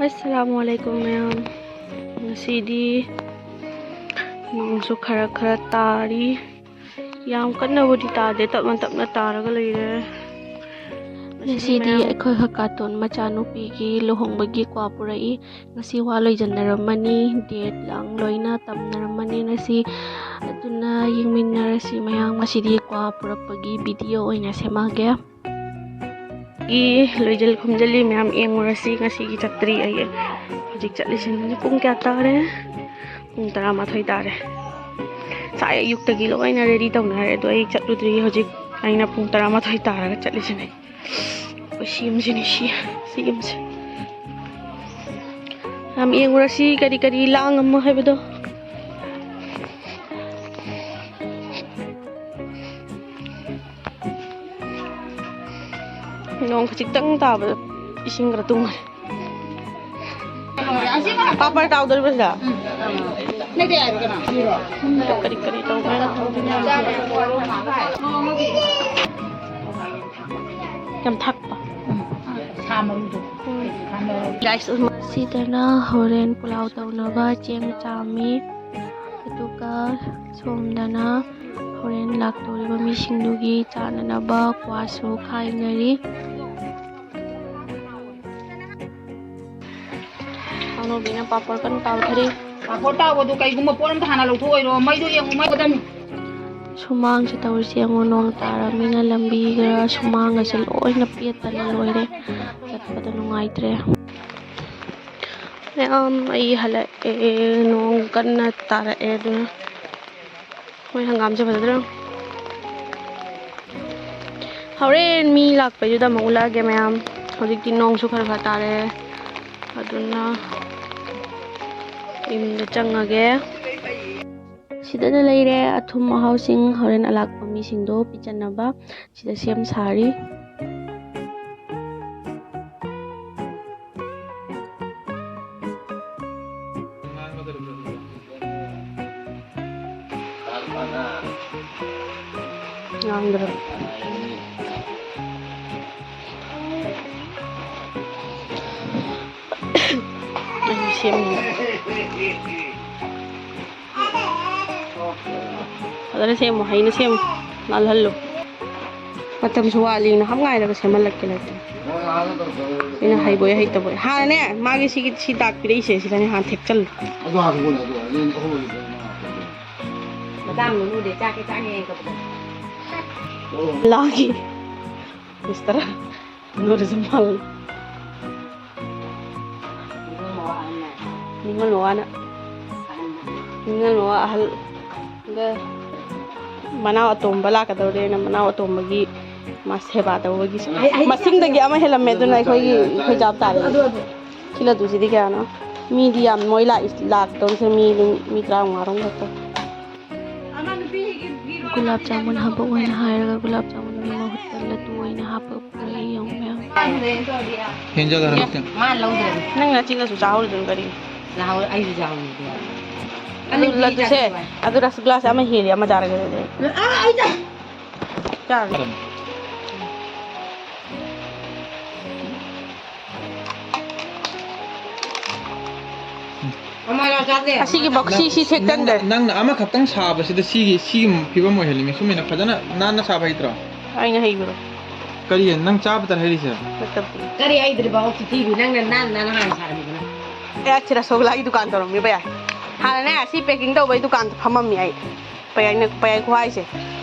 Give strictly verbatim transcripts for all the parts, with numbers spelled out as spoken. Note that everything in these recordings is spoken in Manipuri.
ꯑꯁꯂꯥꯃꯨ ꯑꯂꯥꯏꯀꯨꯝ ꯃꯌꯥꯝ꯫ ꯉꯁꯤꯗꯤ ꯅꯣꯡꯁꯨ ꯈꯔ ꯈꯔ ꯇꯥꯔꯤ꯫ ꯌꯥꯝ ꯀꯟꯅꯕꯨꯗꯤ ꯇꯥꯗꯦ, ꯇꯞꯅ ꯇꯞꯅ ꯇꯥꯔꯒ ꯂꯩꯔꯦ꯫ ꯉꯁꯤꯗꯤ ꯃꯌꯥꯝ ꯑꯩꯈꯣꯏ ꯍꯛꯀꯥꯇꯣꯟ ꯃꯆꯥꯅꯨꯄꯤꯒꯤ ꯂꯨꯍꯣꯡꯕꯒꯤ ꯀ꯭ꯋꯥ ꯄꯨꯔꯛꯏ꯫ ꯉꯁꯤ ꯋꯥ ꯂꯣꯏꯖꯟꯅꯔꯝꯃꯅꯤ, date ꯂꯥꯡ ꯂꯣꯏꯅ ꯇꯝꯅꯔꯝꯃꯅꯤ꯫ ꯉꯁꯤ ꯑꯗꯨꯅ ꯌꯦꯡꯃꯤꯟꯅꯔꯁꯤ ꯃꯌꯥꯝ꯫ ꯉꯁꯤꯗꯤ ꯀ꯭ꯋꯥ ꯄꯨꯔꯛꯄꯒꯤ video ꯑꯣꯏꯅ ꯁꯦꯝꯃꯛꯑꯒꯦ꯫ ꯒꯤ ꯂꯣꯏꯖꯤꯜ ꯈꯣꯝꯖꯤꯜꯂꯤ ꯃꯌꯥꯝ ꯌꯦꯡꯉꯨꯔꯁꯤ꯫ ꯉꯁꯤꯒꯤ ꯆꯠꯇ꯭ꯔꯤ ꯑꯩ꯫ ꯍꯧꯖꯤꯛ ꯆꯠꯂꯤꯁꯤꯅ ꯄꯨꯡ ꯀꯌꯥ ꯇꯥꯔꯦ? ꯄꯨꯡ ꯇꯔꯥꯃꯥꯊꯣꯏ ꯇꯥꯔꯦ꯫ ꯉꯁꯥꯏ ꯑꯌꯨꯛꯇꯒꯤ ꯂꯣꯏꯅ ready ꯇꯧꯅꯔꯦ, ꯑꯗꯣ ꯑꯩ ꯆꯠꯂꯨꯗ꯭ꯔꯤ꯫ ꯍꯧꯖꯤꯛ ꯑꯩꯅ ꯄꯨꯡ ꯇꯔꯥꯃꯥꯊꯣꯏ ꯇꯥꯔꯒ ꯆꯠꯂꯤꯁꯤꯅꯦ꯫ ꯑꯩꯈꯣꯏ ꯁꯤ ꯑꯃꯁꯤꯅꯦ, ꯁꯤ, ꯁꯤ ꯑꯃꯁꯦ꯫ ꯌꯥꯝ ꯌꯦꯡꯉꯨꯔꯁꯤ ꯀꯔꯤ ꯀꯔꯤ ꯂꯥꯡꯉꯝꯃꯣ ꯍꯥꯏꯕꯗꯣ꯫ ꯅꯣꯡ ꯈꯖꯤꯛꯇꯪ ꯇꯥꯕꯗ ꯏꯁꯤꯡ ꯈꯔ ꯇꯨꯡꯉꯦ꯫ ꯄꯥꯄꯔ ꯇꯥꯎꯗꯣꯔꯤꯕ꯭ꯔꯣ ꯁꯤꯗ? ꯀꯔꯤ ꯀꯔꯤ ꯇꯧꯕ꯭ꯔꯥ? ꯌꯥꯝ ꯊꯛꯄ꯫ ꯁꯤꯗꯅ ꯍꯣꯔꯦꯟ ꯄꯨꯂꯥꯎ ꯇꯧꯅꯕ ꯆꯦꯡ ꯆꯥꯝꯃꯤ꯫ ꯑꯗꯨꯒ ꯁꯣꯝꯗꯅ ꯍꯣꯔꯦꯟ ꯂꯥꯛꯇꯧꯔꯤꯕ ꯃꯤꯁꯤꯡꯗꯨꯒꯤ ꯆꯥꯅꯅꯕ ꯀ꯭ꯋꯥꯁꯨ ꯈꯥꯏꯅꯔꯤ꯫ ꯍꯅꯨꯕꯤꯅ ꯄꯥꯄꯣꯔ ꯀꯟꯅ ꯇꯥꯎꯊꯔꯤ꯫ ꯄꯥꯄꯣꯔ ꯇꯥꯎꯕꯗꯨ ꯀꯩꯒꯨꯝꯕ ꯄꯣꯠ ꯑꯝꯇ ꯍꯥꯟꯅ ꯂꯧꯊꯣꯛꯑꯣꯏꯔꯣ? ꯃꯩꯗꯣ ꯌꯦꯡꯉꯨ, ꯃꯩ ꯈꯛꯇꯅꯤ꯫ ꯁꯨꯃꯥꯡꯁꯦ ꯇꯧꯔꯤꯁꯦ ꯌꯦꯡꯉꯣ, ꯅꯣꯡ ꯇꯥꯔꯕꯅꯤꯅ ꯂꯝꯕꯤꯒ ꯁꯨꯃꯥꯡꯒꯁꯦ ꯂꯣꯏꯅ ꯄꯦꯠꯇꯅ ꯂꯣꯏꯔꯦ꯫ ꯆꯠꯄꯗ ꯅꯨꯡꯉꯥꯏꯇ꯭ꯔꯦ꯫ ꯃꯌꯥꯝ ꯑꯩ ꯍꯜꯂꯛꯑꯦ, ꯅꯣꯡ ꯀꯟꯅ ꯇꯥꯔꯛꯑꯦ, ꯑꯗꯨꯅ ꯃꯣꯏ ꯍꯪꯒꯥꯝꯁꯦ ꯐꯖꯗ꯭ꯔꯣ? ꯍꯣꯔꯦꯟ ꯃꯤ ꯂꯥꯛꯄꯩꯗꯨꯗ ꯑꯃꯨꯛ ꯎꯠꯂꯛꯑꯒꯦ ꯃꯌꯥꯝ꯫ ꯍꯧꯖꯤꯛꯇꯤ ꯅꯣꯡꯁꯨ ꯈꯔ ꯈꯔ ꯇꯥꯔꯛꯑꯦ, ꯑꯗꯨꯅ ꯌꯨꯝꯗ ꯆꯪꯉꯒꯦ꯫ ꯁꯤꯗꯅ ꯂꯩꯔꯦ ꯑꯊꯨꯝ ꯑꯍꯥꯎꯁꯤꯡ, ꯍꯣꯔꯦꯟ ꯑꯂꯥꯛꯄ ꯃꯤꯁꯤꯡꯗꯣ ꯄꯤꯖꯅꯕ ꯁꯤꯗ ꯁꯦꯝ ꯁꯥꯔꯤ꯫ ꯉꯥꯡꯗ꯭ꯔꯕ꯫ ꯁꯦꯝꯃꯤ꯫ ꯐꯖꯅ ꯁꯦꯝꯃꯨ, ꯍꯩꯅ ꯁꯦꯝꯃꯨ, ꯅꯥꯜꯍꯜꯂꯨ꯫ ꯃꯇꯝꯁꯨ ꯋꯥꯠꯂꯤ, ꯉꯥꯏꯍꯥꯛ ꯉꯥꯏꯔꯒ ꯁꯦꯝꯍꯜꯂꯛꯀꯦ ꯂꯩꯇꯦ꯫ ꯑꯩꯅ ꯍꯩꯕꯣꯏ ꯍꯩꯇꯕꯣꯏ꯫ ꯍꯥꯟꯅꯅꯦ, ꯃꯥꯒꯤ ꯁꯤꯒꯤ, ꯁꯤ ꯗꯥꯛ ꯄꯤꯔꯛꯏꯁꯦ, ꯁꯤꯗꯅꯦ ꯍꯥꯟꯅ ꯊꯦꯛꯆꯜꯂꯨ꯫ ꯑꯗꯨ ꯍꯥꯟꯅ ꯁꯦꯝꯃꯣꯅꯦ, ꯑꯗꯨ ꯑꯅꯤ ꯑꯍꯨꯝ ꯑꯣꯏꯔꯁꯨ ꯑꯩꯅ ꯍꯥꯞꯄꯒꯦ꯫ ꯃꯆꯥ ꯃꯅꯨꯡꯗꯤ ꯆꯥꯛꯀꯦ ꯆꯥꯛꯀꯦ ꯀꯞꯄꯗꯣ꯫ ꯂꯥꯒꯤ ꯃꯤꯁꯇꯔ ꯅꯨꯔꯖꯃꯥꯜ꯫ ꯅꯤꯡꯉꯣꯜ ꯃꯋꯥꯅ꯫ ꯅꯤꯡꯉꯣꯜ ꯃꯋꯥ ꯑꯍꯜ꯫ ꯑꯗ ꯃꯅꯥꯎ ꯑꯇꯣꯝꯕ ꯂꯥꯛꯀꯗꯧꯔꯦꯅ ꯃꯅꯥꯎ ꯑꯇꯣꯝꯕꯒꯤ ꯃꯥ ꯁꯦꯕꯥ ꯇꯧꯕꯒꯤ꯫ ꯑꯩ, ꯑꯩ ꯃꯁꯤꯡꯗꯒꯤ ꯑꯃ ꯍꯦꯜꯂꯝꯃꯦ, ꯑꯗꯨꯅ ꯑꯩꯈꯣꯏꯒꯤ, ꯑꯩꯈꯣꯏ ꯆꯥꯕ ꯇꯥꯔꯦ꯫ ꯑꯗꯨ, ꯑꯗꯨ꯫ ꯈꯤꯜꯂꯗꯨꯁꯤꯗꯤ ꯀꯌꯥꯅꯣ? ꯃꯤꯗꯤ ꯌꯥꯝ ꯃꯣꯏ ꯂꯥꯛꯏ-, ꯂꯥꯛꯇꯧꯔꯤꯁꯦ ꯃꯤ ꯑꯗꯨꯝ ꯃꯤ ꯇꯔꯥꯃꯉꯥꯔꯣꯝ ꯈꯛꯇ꯫ ꯒꯨꯂꯥꯞ ꯖꯥꯃꯨꯟ ꯍꯥꯞꯄꯛꯑꯣ ꯍꯥꯏꯅ ꯍꯥꯏꯔꯒ ꯒꯨꯂꯥꯞ ꯖꯥꯃꯨꯟꯒꯤ ꯃꯍꯨꯠꯇ ꯂꯗꯨ ꯑꯣꯏꯅ ꯍꯥꯞꯄꯛꯄ꯭ꯔꯥ ꯌꯦꯡꯉꯨ ꯃꯌꯥꯝ꯫ ꯍꯦꯟꯖꯜꯂꯦ ꯍꯟꯗꯛꯇꯤ꯫ ꯃꯥ ꯂꯧꯗ꯭ꯔꯦ꯫ ꯅꯪ ꯅꯆꯤꯟꯅꯁꯨ ꯆꯥꯍꯧꯔꯤꯗꯨꯅ ꯀꯔꯤ? ꯆꯥꯍꯧ-, ꯑꯩꯁꯨ ꯆꯥꯍꯧꯔꯤꯗꯨꯗꯤ꯫ ꯑꯗꯨ ꯑꯅꯤꯗꯤ ꯂꯗꯨꯁꯦ, ꯆꯥꯊꯣꯛꯑꯦ꯫ ꯑꯗꯨ ꯔꯁꯒꯨꯂꯥꯁꯦ ꯑꯃ ꯍꯦꯜꯂꯤ, ꯑꯃ ꯆꯥꯔꯒꯦ ꯑꯗꯨꯗꯤ꯫ ꯑꯥ, ꯑꯩ ꯆꯥ-, ꯆꯥꯔꯒꯦ꯫ ꯑꯃ ꯆꯥꯗꯦ꯫ ꯑꯁꯤꯒꯤ ꯕꯛ-, ꯁꯤ, ꯁꯤ ꯅꯪ-, ꯁꯦꯛꯇꯟꯗ꯫ ꯅꯪꯅ, ꯅꯪꯅ ꯑꯃꯈꯛꯇꯪ ꯁꯥꯕꯁꯤꯗ ꯁꯤꯒꯤ, ꯁꯤꯒꯤ ꯐꯤꯕꯝ ꯑꯣꯏꯍꯜꯂꯤꯅꯦ꯫ ꯁꯨꯃꯥꯏꯅ ꯐꯖꯅ ꯅꯥꯟꯅ ꯁꯥꯕ ꯍꯩꯇ꯭ꯔꯣ? ꯑꯩꯅ ꯍꯩꯕ꯭ꯔꯣ? ꯀꯔꯤ? ꯅꯪ ꯆꯥꯕꯇ ꯍꯩꯔꯤꯁꯦ? ꯅꯠꯇꯕ꯫ ꯀꯔꯤ ꯍꯩꯗ꯭ꯔꯤꯕ? ꯑꯣ, ꯀꯤꯊꯤꯕꯤ, ꯅꯪꯅ ꯅꯥꯟꯅ, ꯅꯥꯟꯅ ꯍꯥꯟꯅ ꯁꯥꯔꯝꯃꯤꯗꯅ꯫ ꯑꯦ, ꯑꯁꯤ ꯔꯁꯒꯨꯂꯥꯒꯤ ꯗꯨꯀꯥꯟ ꯇꯧꯔꯝꯃꯤꯕ ꯌꯥꯏ꯫ ꯍꯥꯟꯅꯅꯦ, ꯑꯁꯤ packing ꯇꯧꯕꯩ ꯗꯨꯀꯥꯟꯗ ꯐꯝꯃꯝꯃꯤ ꯑꯩ꯫ ꯄꯌꯥꯏꯅ-, ꯄꯌꯥꯏ ꯈꯨꯍꯥꯏꯁꯦ꯫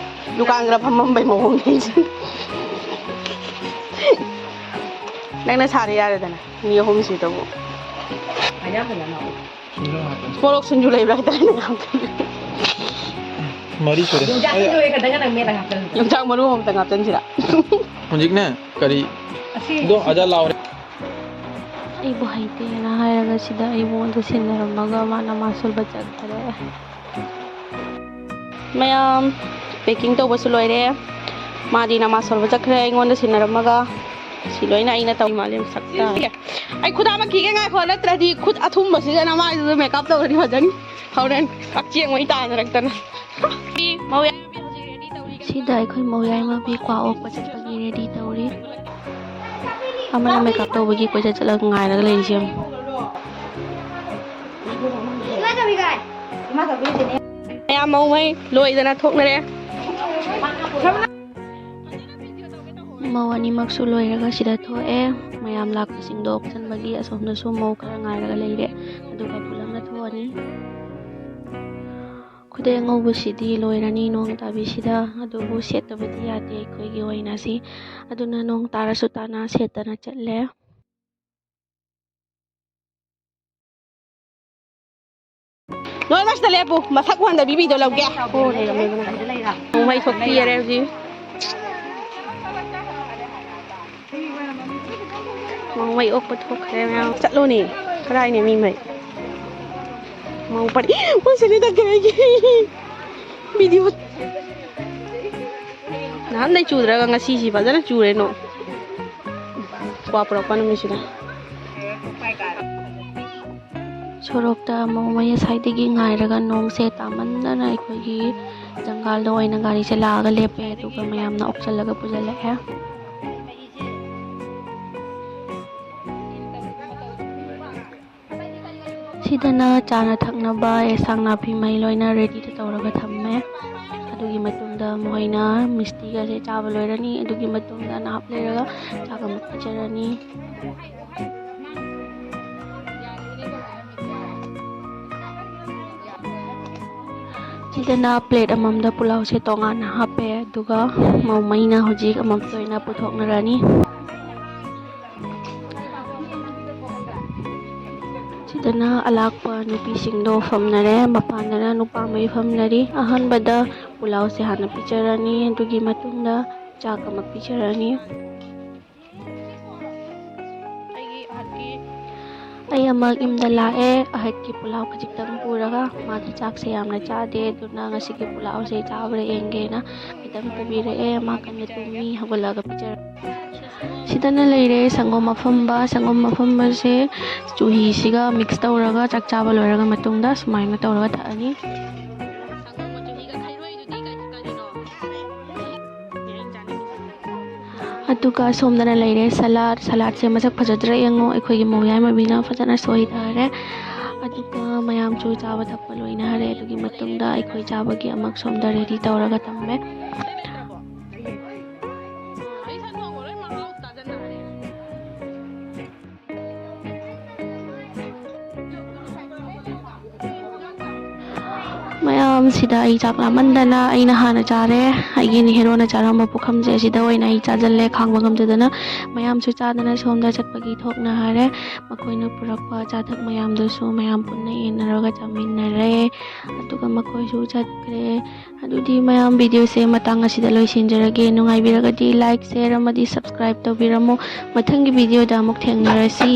ꯗꯨꯀꯥꯟ ꯈꯔ ꯐꯝꯃꯝꯕꯩ ꯃꯑꯣꯡꯅꯦ ꯑꯩꯁꯦ꯫ ꯅꯪꯅ ꯁꯥꯔꯦ ꯌꯥꯔꯦꯗꯅ, ꯃꯤ ꯑꯍꯨꯝꯁꯤꯗꯕꯨ꯫ ꯃꯣꯔꯣꯛ ꯁꯤꯡꯖꯨ ꯂꯩꯕ꯭ꯔꯥ ꯈꯤꯇꯪ ꯍꯥꯞꯆꯤꯜꯂꯨ꯫ ꯃꯔꯤ ꯁꯨꯔꯦ꯫ ꯌꯣꯡꯆꯥꯛ ꯁꯤꯡꯖꯨ ꯑꯣꯏ ꯈꯛꯇꯪꯒ ꯅꯪ ꯃꯦꯠꯂꯒ ꯍꯥꯞꯆꯤꯜꯂꯨ꯫ ꯌꯣꯡꯆꯥꯛ ꯃꯔꯨ ꯑꯃꯇꯪ ꯍꯥꯞꯆꯤꯟꯁꯤꯔꯥ? ꯍꯧꯖꯤꯛꯅꯦ, ꯀꯔꯤ? ꯑꯁꯤ ꯑꯗꯣ ꯑꯖꯥ ꯂꯥꯎꯔꯦ꯫ ꯑꯩꯕꯨ ꯍꯩꯇꯦꯅ ꯍꯥꯏꯔꯒ ꯁꯤꯗ ꯑꯩꯉꯣꯟꯗ ꯁꯤꯟꯅꯔꯝꯃꯒ ꯃꯥꯅ ꯃꯥ ꯁꯣꯟꯕ ꯆꯠꯈ꯭ꯔꯦ꯫ ꯃꯌꯥꯝ packing ꯇꯧꯕꯁꯨ ꯂꯣꯏꯔꯦ꯫ ꯃꯥꯗꯤ ꯅꯃꯥꯖ ꯁꯣꯟꯕ ꯆꯠꯈ꯭ꯔꯦ ꯑꯩꯉꯣꯟꯗ ꯁꯤꯟꯅꯔꯝꯃꯒ꯫ ꯁꯤ ꯂꯣꯏꯅ ꯑꯩꯅ ꯇꯧ ꯃꯥꯜꯂꯦ ꯃꯁꯛꯇ꯫ ꯑꯩ ꯈꯨꯗꯥꯃꯛꯈꯤꯒꯦ ꯉꯥꯏꯈꯣ, ꯅꯠꯇ꯭ꯔꯗꯤ ꯈꯨꯠ ꯑꯊꯨꯝꯕꯁꯤꯗ ꯅꯃꯥꯏꯗꯨꯗ makeup ꯇꯧꯔꯗꯤ ꯐꯖꯅꯤ꯫ ꯍꯣꯔꯦꯟ ꯀꯛꯆꯦꯡ ꯑꯣꯏ ꯇꯥꯟꯅꯔꯛꯇꯅ꯫ ꯃꯧ ꯌꯥꯏꯃꯕꯤ ꯍꯧꯖꯤꯛ ready ꯇꯧꯔꯤ꯫ ꯁꯤꯗ ꯑꯩꯈꯣꯏ ꯃꯧ ꯌꯥꯏꯃꯕꯤ ꯀ꯭ꯋꯥ ꯑꯣꯛꯄ ꯆꯠꯄꯒꯤ ready ꯇꯧꯔꯤ꯫ ꯑꯃꯅ makeup ꯇꯧꯕꯒꯤ ꯀꯣꯏꯆꯠ ꯆꯠꯂꯒ ꯉꯥꯏꯔꯒ ꯂꯩꯔꯤꯁꯦ ꯌꯦꯡꯉꯨ꯫ ꯃꯌꯥꯝ ꯃꯧꯉꯩ ꯂꯣꯏꯗꯅ ꯊꯣꯛꯅꯔꯦ꯫ ꯃꯧ ꯑꯅꯤꯃꯛꯁꯨ ꯂꯣꯏꯔꯒ ꯁꯤꯗ ꯊꯣꯛꯑꯦ꯫ ꯃꯌꯥꯝ ꯂꯥꯛꯄꯁꯤꯡꯗꯣ ꯑꯣꯛꯁꯟꯕꯒꯤ ꯑꯁꯣꯝꯗꯁꯨ ꯃꯧ ꯈꯔ ꯉꯥꯏꯔꯒ ꯂꯩꯔꯦ꯫ ꯑꯗꯨꯒ ꯄꯨꯂꯞꯅ ꯊꯣꯛꯑꯅꯤ꯫ ꯈꯨꯗꯩ ꯑꯉꯧꯕꯁꯤꯗꯤ ꯂꯣꯏꯔꯅꯤ ꯅꯣꯡ ꯇꯥꯕꯤꯁꯤꯗ, ꯑꯗꯨꯕꯨ ꯁꯦꯠꯇꯕꯗꯤ ꯌꯥꯗꯦ ꯑꯩꯈꯣꯏꯒꯤ ꯑꯣꯏꯅ ꯁꯤ꯫ ꯑꯗꯨꯅ ꯅꯣꯡ ꯇꯥꯔꯁꯨ ꯇꯥꯅ ꯁꯦꯠꯇꯅ ꯆꯠꯂꯦ꯫ ꯅꯣꯏ ꯃꯁꯤꯗ ꯂꯦꯞꯄꯨ, ꯃꯁꯛ ꯍꯣꯟꯗꯕꯤ ꯕꯤꯗꯤꯑꯣ ꯂꯧꯒꯦ꯫ ꯃꯩ ꯊꯣꯛꯄꯤꯔꯦ ꯍꯧꯖꯤꯛ꯫ ꯃꯩ ꯑꯣꯛꯄ ꯊꯣꯛꯈ꯭ꯔꯦ ꯃꯌꯥꯝ꯫ ꯆꯠꯂꯨꯅꯦ, ꯀꯗꯥꯏꯅꯦ ꯃꯤ ꯃꯩ? ꯃꯧ ꯄꯔꯤ-, ꯃꯣꯏ ꯁꯤꯗ ꯇꯛꯈ꯭ꯔꯦ ꯑꯩꯒꯤ ꯕꯤꯗꯤꯑꯣ꯫ ꯅꯍꯥꯟꯗꯩ ꯆꯨꯗ꯭ꯔꯒ ꯉꯁꯤꯁꯤ ꯐꯖꯅ ꯆꯨꯔꯦ ꯅꯣꯡ꯫ ꯀ꯭ꯋꯥ ꯄꯨꯔꯛꯄ ꯅꯨꯃꯤꯠꯁꯤꯗ꯫ ꯁꯣꯔꯣꯛꯇ ꯃꯧ ꯃꯩ ꯉꯁꯥꯏꯗꯒꯤ ꯉꯥꯏꯔꯒ ꯅꯣꯡꯁꯦ ꯇꯥꯃꯟꯗꯅ ꯑꯩꯈꯣꯏꯒꯤ ꯖꯪꯒꯜꯗ ꯑꯣꯏꯅ ꯒꯥꯔꯤꯁꯦ ꯂꯥꯛꯑꯒ ꯂꯦꯞꯄꯦ, ꯑꯗꯨꯒ ꯃꯌꯥꯝꯅ ꯑꯣꯛꯁꯜꯂꯒ ꯄꯨꯁꯤꯜꯂꯛꯑꯦ꯫ ꯁꯤꯗꯅ ꯆꯥꯅ ꯊꯛꯅꯕ ꯑꯦꯟꯁꯥꯡ ꯅꯥꯄꯤ ꯃꯩ ꯂꯣꯏꯅ ꯔꯦꯗꯤꯗ ꯇꯧꯔꯒ ꯊꯝꯃꯦ꯫ ꯑꯗꯨꯒꯤ ꯃꯇꯨꯡꯗ ꯃꯈꯣꯏꯅ ꯃꯤꯁꯇꯤꯒꯁꯦ ꯆꯥꯕ ꯂꯣꯏꯔꯅꯤ꯫ ꯑꯗꯨꯒꯤ ꯃꯇꯨꯡꯗ ꯅꯍꯥꯛ ꯂꯩꯔꯒ ꯆꯥꯛ ꯑꯃꯨꯛ ꯄꯤꯖꯔꯅꯤ꯫ ꯁꯤꯗꯅ ꯄ꯭ꯂꯦꯠ ꯑꯃꯃꯝꯗ ꯄꯨꯂꯥꯎꯁꯦ ꯇꯣꯉꯥꯟꯅ ꯍꯥꯞꯄꯦ, ꯑꯗꯨꯒ ꯃꯧ ꯃꯩꯅ ꯍꯧꯖꯤꯛ ꯑꯃꯃꯝꯇ ꯑꯣꯏꯅ ꯄꯨꯊꯣꯛꯅꯔꯅꯤ꯫ ꯁꯤꯗꯅ ꯑꯂꯥꯛꯄ ꯅꯨꯄꯤꯁꯤꯡꯗꯣ ꯐꯝꯅꯔꯦ, ꯃꯄꯥꯟꯗꯅ ꯅꯨꯄꯥ ꯃꯩ ꯐꯝꯅꯔꯤ꯫ ꯑꯍꯥꯟꯕꯗ ꯄꯨꯂꯥꯎꯁꯦ ꯍꯥꯟꯅ ꯄꯤꯖꯔꯅꯤ, ꯑꯗꯨꯒꯤ ꯃꯇꯨꯡꯗ ꯆꯥꯛ ꯑꯃ ꯄꯤꯖꯔꯅꯤ꯫ ꯑꯩ ꯑꯃꯨꯛ ꯌꯨꯝꯗ ꯂꯥꯛꯑꯦ, ꯑꯍꯠꯀꯤ ꯄꯨꯂꯥꯎ ꯈꯖꯤꯛꯇꯪ ꯄꯨꯔꯒ꯫ ꯃꯥꯗꯤ ꯆꯥꯛꯁꯦ ꯌꯥꯝꯅ ꯆꯥꯗꯦ, ꯑꯗꯨꯅ ꯉꯁꯤꯒꯤ ꯄꯨꯂꯥꯎꯁꯦ ꯆꯥꯕ꯭ꯔꯥ ꯌꯦꯡꯒꯦꯅ ꯈꯤꯇꯪ ꯄꯨꯕꯤꯔꯛꯑꯦ꯫ ꯃꯥ ꯀꯟꯅ ꯇꯨꯝꯃꯤ, ꯍꯧꯒꯠꯂꯒ ꯄꯤꯖꯔꯛꯀꯦ꯫ ꯁꯤꯗꯅ ꯂꯩꯔꯦ ꯁꯪꯒꯣꯝ ꯑꯐꯝꯕ꯫ ꯁꯪꯒꯣꯝ ꯑꯐꯝꯕꯁꯦ ꯆꯨꯍꯤꯁꯤꯒ ꯃꯤꯛꯁ ꯇꯧꯔꯒ ꯆꯥꯛ ꯆꯥꯕ ꯂꯣꯏꯔꯒ ꯃꯇꯨꯡꯗ ꯁꯨꯃꯥꯏꯅ ꯇꯧꯔꯒ ꯊꯛꯑꯅꯤ꯫ ꯑꯗꯨꯒ ꯁꯣꯝꯗꯅ ꯂꯩꯔꯦ ꯁꯂꯥꯗ꯫ ꯁꯂꯥꯗꯁꯦ ꯃꯁꯛ ꯐꯖꯗ꯭ꯔꯥ ꯌꯦꯡꯉꯣ, ꯑꯩꯈꯣꯏꯒꯤ ꯃꯧ ꯌꯥꯏꯃꯕꯤꯅ ꯐꯖꯅ ꯁꯣꯏꯊꯔꯦ꯫ ꯑꯗꯨꯒ ꯃꯌꯥꯝꯁꯨ ꯆꯥꯕ ꯊꯛꯄ ꯂꯣꯏꯅꯔꯦ꯫ ꯑꯗꯨꯒꯤ ꯃꯇꯨꯡꯗ ꯑꯩꯈꯣꯏ ꯆꯥꯕꯒꯤ ꯑꯃꯨꯛ ꯁꯣꯝꯗ ꯔꯦꯗꯤ ꯇꯧꯔꯒ ꯊꯝꯃꯦ꯫ ꯃꯌꯥꯝꯁꯤꯗ ꯑꯩ ꯆꯥꯛ ꯂꯥꯝꯃꯟꯗꯅ ꯑꯩꯅ ꯍꯥꯟꯅ ꯆꯥꯔꯦ꯫ ꯑꯩꯒꯤ ꯍꯦꯔꯣꯅ ꯆꯥꯔꯝꯕ ꯄꯨꯈꯝꯁꯦ ꯑꯁꯤꯗ ꯑꯣꯏꯅ ꯑꯩ ꯆꯥꯁꯤꯜꯂꯦ꯫ ꯈꯥꯡꯕ ꯉꯝꯗꯗꯅ ꯃꯌꯥꯝꯁꯨ ꯆꯥꯗꯅ ꯁꯣꯝꯗ ꯆꯠꯄꯒꯤ ꯊꯣꯛꯅ ꯍꯥꯏꯔꯦ꯫ ꯃꯈꯣꯏꯅ ꯄꯨꯔꯛꯄ ꯑꯆꯥ ꯑꯊꯛ ꯃꯌꯥꯝꯗꯨꯁꯨ ꯃꯌꯥꯝ ꯄꯨꯟꯅ ꯌꯦꯟꯅꯔꯒ ꯆꯥꯃꯤꯟꯅꯔꯦ꯫ ꯑꯗꯨꯒ ꯃꯈꯣꯏꯁꯨ ꯆꯠꯈ꯭ꯔꯦ꯫ ꯑꯗꯨꯗꯤ ꯃꯌꯥꯝ, ꯚꯤꯗꯤꯑꯣꯁꯦ ꯃꯇꯥꯡ ꯑꯁꯤꯗ ꯂꯣꯏꯁꯤꯟꯖꯔꯒꯦ꯫ ꯅꯨꯡꯉꯥꯏꯕꯤꯔꯒꯗꯤ like, share ꯑꯃꯗꯤ subscribe ꯇꯧꯕꯤꯔꯝꯃꯨ꯫ ꯃꯊꯪꯒꯤ ꯚꯤꯗꯤꯑꯣꯗ ꯑꯃꯨꯛ ꯊꯦꯡꯅꯔꯁꯤ꯫